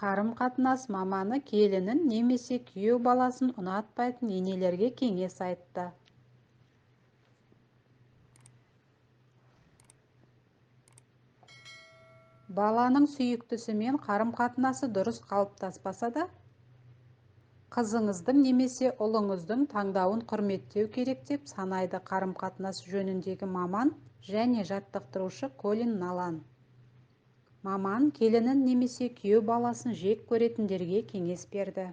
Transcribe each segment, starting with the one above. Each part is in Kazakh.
Қарым-қатынас маманы келінін немесе күйеу баласын ұнатпайтын енелерге кеңес айтты. Баланың сүйіктісімен қарым-қатынасы дұрыс қалыптаспаса да, қызыңыздың немесе ұлыңыздың таңдауын құрметтеу керек деп санайды қарым-қатынас жөніндегі маман және жаттықтырушы Колин Налан. Маман келінін немесе күйеу баласын жек көретіндерге кеңес берді.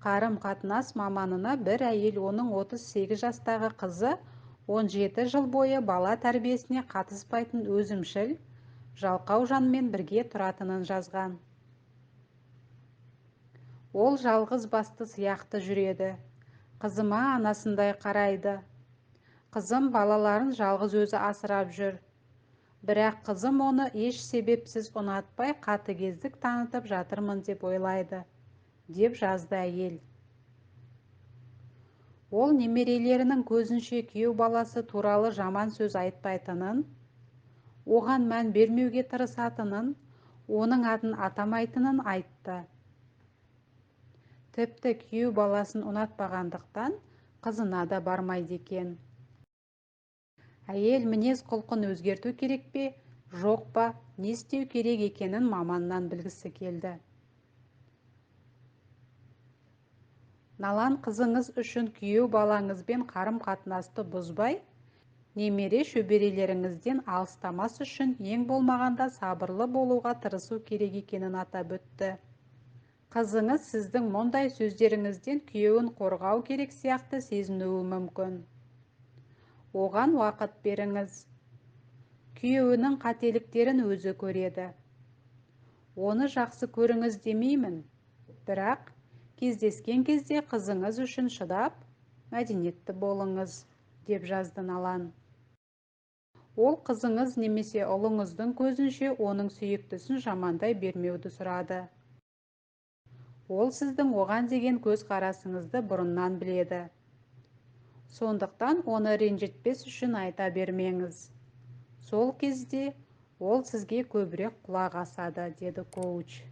Қарым-қатынас маманына бір әйел оның 38 жастағы қызы 17 жыл бойы бала тәрбиесіне қатыспайтын өзімшіл, жалқау жанмен бірге тұратынын жазған. Ол жалғыз басты сияқты жүреді. Қызыма анасындай қарайды. Қызым балаларын жалғыз өзі асырап жүр. Бірақ қызым оны еш себепсіз ұнатпай қатыгездік танытып жатырмын деп ойлайды, деп жазды әйел. Ол немерелерінің көзінше күйеу баласы туралы жаман сөз айтпайтынын, оған мән бермеуге тырысатынын, оның атын атамайтынын айтты. Тіпті күйеу баласын ұнатпағандықтан қызына да бармайды екен. Әйел мінез құлқын өзгерту керек пе, жоқ па, не істеу керек екенін маманнан білгісі келді. Налан қызыңыз үшін күйеу балаңызбен қарым-қатынасты бұзбай, немере шөберелеріңізден алыстамас үшін ең болмағанда сабырлы болуға тырысу керек екенін атап өтті. Қызыңыз сіздің мұндай сөздеріңізден күйеуін қорғау керек сияқты сезінуі мүмкін. Оған уақыт беріңіз. Күйеуінің қателіктерін өзі көреді. Оны жақсы көріңіз демеймін, бірақ кездескен кезде қызыңыз үшін шыдап, мәдениетті болыңыз, деп жазды Налан. Ол қызыңыз немесе ұлыңыздың көзінше оның сүйіктісін жамандай бермеуді сұрады. Ол сіздің оған деген көзқарасыңызды бұрыннан біледі. Сондықтан оны ренжітпес үшін айта бермеңіз. Сол кезде ол сізге көбірек құлақ асады, деді коуч.